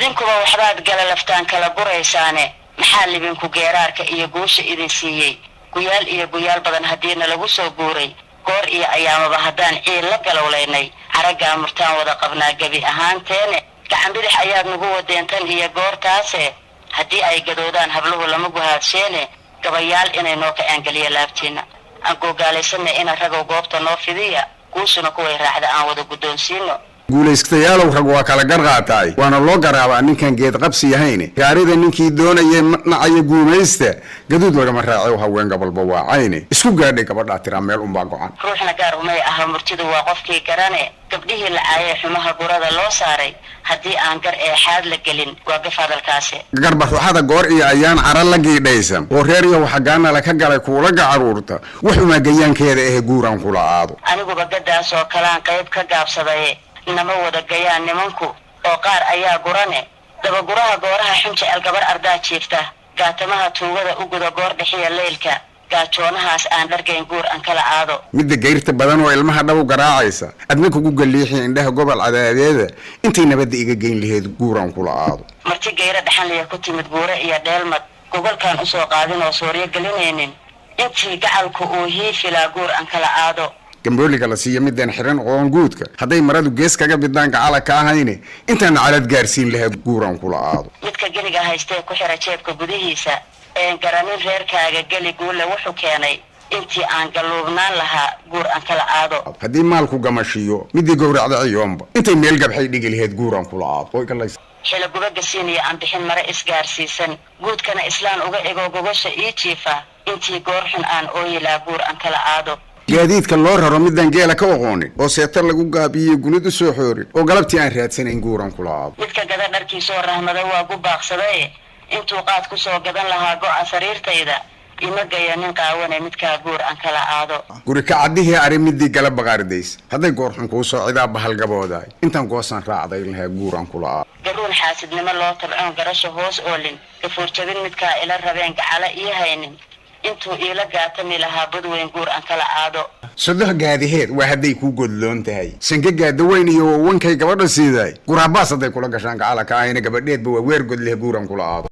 Idinkuba waxbaad gala laftaan kala guraysaane, maxaa libinku geeraarka iyo guusha idin siiyey? Guyaal iyo guyaal badan haddiina lagu soo guuray, goor iyo ayaamaba haddaan ciil la galowlaynay, caraggaa murtaan wada qabnaa gebi ahaanteene. Gacan bidix ayaad nagu wadeen tan iyo goortaase, haddii ay gadoodaan habluhu lama guhaadsheene, gabayaal inay noo kaceen geliya laabtiinna. Aan googaalaysanna ina ragow, goobta noo fidiya, guushuna kuway raacda aan wada guddoonsiino. Guulaystayaalow, rag waa kala gar qaataay, waana loo garaabaa ninkan geed qabsi yahayne. Gaarida ninkii doonayay nacaya guumaysta, gaduud lagama raaco, haween gobolba waa cayne. Isku gaadhay gabadhaa tiraa meel unbaa go'an. Ruuxna gaar umay aha, murtidu waa qofkii garane. Gabdhihii la caayay, xumaha gurada loo saaray, haddii aan gar eexaad la gelin, waa gaf hadalkaasi. Garba ruxada goor iyo ayaan cara la giidhaysan oo reer iyo waxagaanala ka galay kuula gacaruurta, wax umaa gayaankeeda ahe, guuraan kula aado. Aniguba gaddaas oo kalaan qayb ka gaabsadaye, nama wada gayaan nimanku oo qaar ayaa gurane. Dabaguraha gooraha xun jecel, gabar ardaa jiifta, gaatamaha tuugada u guda goor dhexiya leylka, gaajoonahaas aan dhargayn guur aan kala aado. Midda gayrta badan oo ilmaha dhabu garaacaysa, adna kugu galiixi indhaha gobol cadaadeeda, intay nabadda iga geyn laheyd, guuraan kula aado. Marti gayro dhaxanliya ku timid, guure iyo dheelmad gogolkaan usoo qaadin oo sooryo gelinaynin, intii gacalku uu hiifilaa, guur aan kala aado. Gambooliga la siiyo midaan xiran qoon guudka, hadday maradu gees kaga bidaan gacala ka ahayne, intaan calad gaarsiin lahaa, guuraan kula aado. Midka geniga haystee ku xira jeebka gudihiisa, een garanin reerkaaga geli guule wuxuu keenay, intii aan galluubnaan lahaa, guur aan kala aado. Haddii maalku gamashiyo midii gowracda ciyoonba, intay meel gabxay dhigi laheyd, guuraan kula aado. Xilo guba gasiiniya aan bixin mare isgaarsiisan, guudkana islaan uga egoo gogosha ii jiifa, intii goor xun aan ooyilaa, guur aan kala aado. Gaadiidka loo raro midaan geela ka oqoonin oo seeto lagu gaabiyo gunid u soo xoorin oo galabtii aan raadsanayn, guuran kula aado. Midka gada dharkiisoo rahmada waa gu baaqsadaye, intuu qaad ku soo gadan lahaa go'a sariirtayda, ima gaya nin qaawane, midkaa guur aan kala aado. Guri kacaddihii ari midii gala baqaardays, hadday goorxun kuu soo cidaa bahalgaboodaay, intaan goosaan raacday lahaa, guuran kula aado. Garuun xaasidnimo loo tabcoon garasho hoos oolin, gafuurjabin midkaa ila rabeen gacala ii haynin, intuu iila gaatami lahaa badweyn, guur aan kala aado. Sodoh gaadiheed waa hadday kuu godloon tahay, sanka gaadaweyn iyo wawankay gabadha siidaay, guraabaas hadday kula gashaan gacala ka ahayna, gabadheedba waa weer godleh, guuran kula aado.